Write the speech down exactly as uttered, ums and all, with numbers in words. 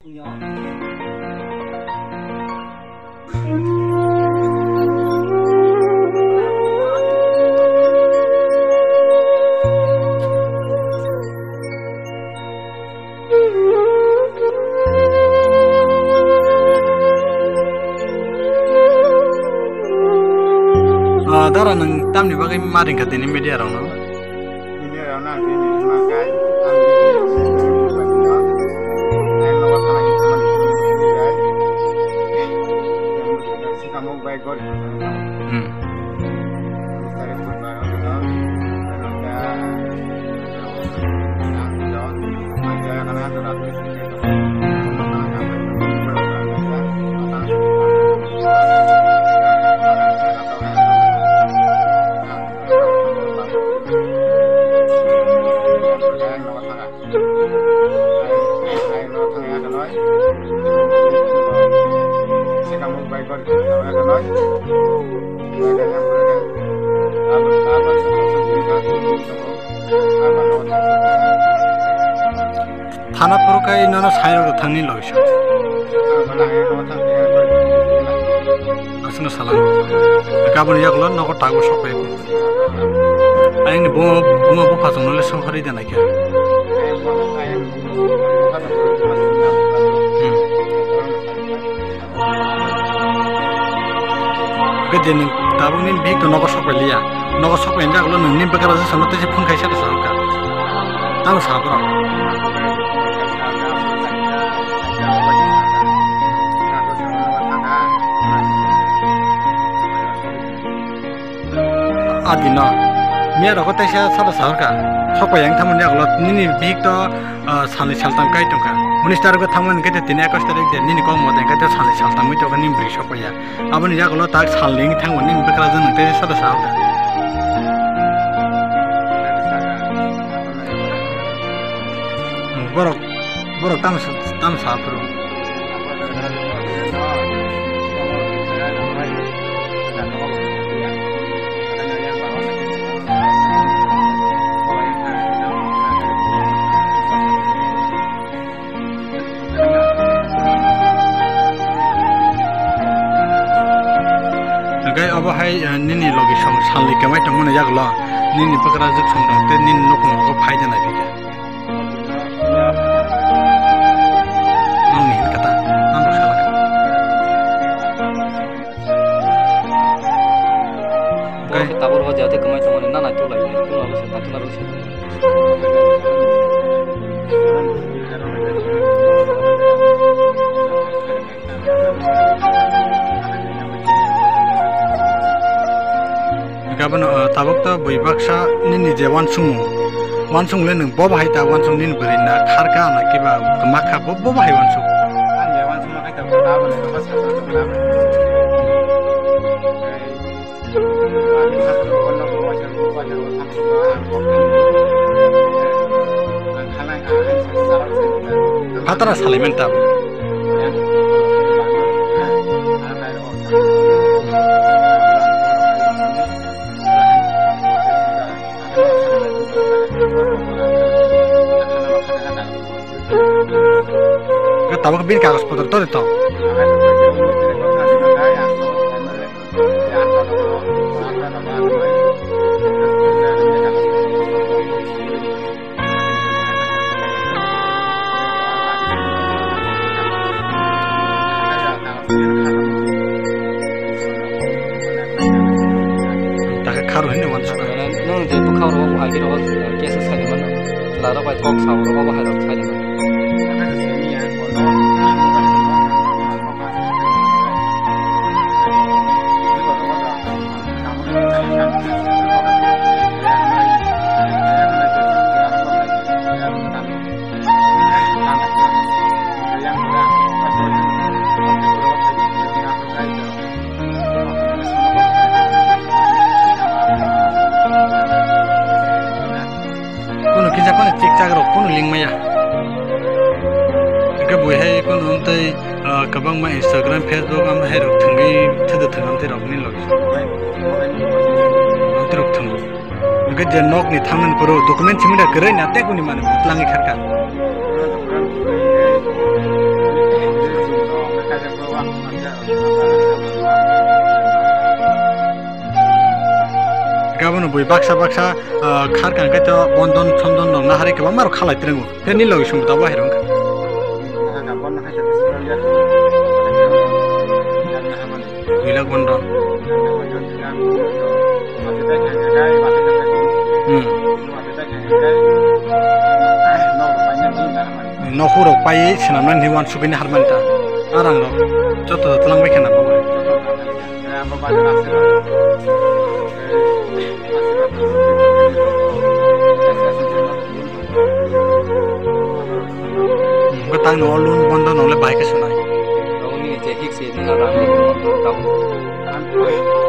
Ah, dara, nwng tamni bagwi ma ringkha tini media rokno? Media rokno ang tini ma kai, ang tini no, ang nogo thana hinwi thani kai. Sikamo bai gori. Hmm. Thana phuru khe nono sai rok thangni loiso. Aswkno salang. Kaboni yagulo nogo tago sokphaikho. Ayangni buma, buma bupha chwngno le sohorwi da naikha. Hmm. Hwnkhe je nwng tabuk nini bihik to nogo sokphailiya. Nogo sokphaini yagulo nwng nini bwkrajwk songno tei se phone khaisa da sa wngkha. Tamo sa borok. Adino. Miya rokho teisa sado sahorkha. Sokpai yang thamani yagulo nini bihik to, ah, salni saltam kai tongkha. Minister go thangmani kete tini ekus tarik de nini kok mote kete salni saltam wi tongkha nini bwrwi sokpaiya. Aboni yagulo tak salni wngwi thangmani nini bwkrajwk nwng teisa sado sahorkha. Borok Borok tamo sa, tamo sa phuru. Hwnkhe obo hai, eh, nini logi song salni kwmai tongmani yagulo nini bwkrajwk song rok tei nini nukhung rogo phai de nai phikha. Nongni hinkhe ta, nang rw salakha. Borok khe tabuk rohor jate kwmai tongmani, na naituk lai, naituk lai se, naituk lai se. Hwnkhe abono, uh, tabuk to bui baksa nini je uansukmung, uansukmung le nwng bo bahai ta uansuk nini bwrwi na kharka na kiba kwmakha bo, bo bahai uansuk. Ang je uansukma khai tabuk ta aboni kok sa sa tongo na. Phatara salaiman ta. Tabuk bini kagoj potro tori tong. Takhe kharo hino wansukha. Nung je bwkhao rw bo agi rw kesa sai mano. Chwla rok bai kok sa rw bo hai rok sai mano. Kunu kisa phano chikchak rok kunu lingmaya. Hingke bui hai kunu amtwi, ah, kwbangma Instagram, Facebook am hai rok thwngwi thwda thwng amtwi rok ni logi. Amtwi rok thwngo. Hingke je nok ni thamnani poro document simi da kwrwi na tei kuni mani butlangwi kharka. Abono bui baksa baksa, ah, khar kang khe to bondon sondon rok nahari kwbangma rok khalai twrwngo. Tei ni logi song tabo hai rwngkha. Duilak bondon. Hmm. Nokhorok paiwi swnamnani hinwi uansukgwi harmani ta. Arang rok joto joto langbai khe na bo. Hwnkhe tang no loan bondo nongle bahai khe swnai. Tongni je hik se nang rang ni tong tong.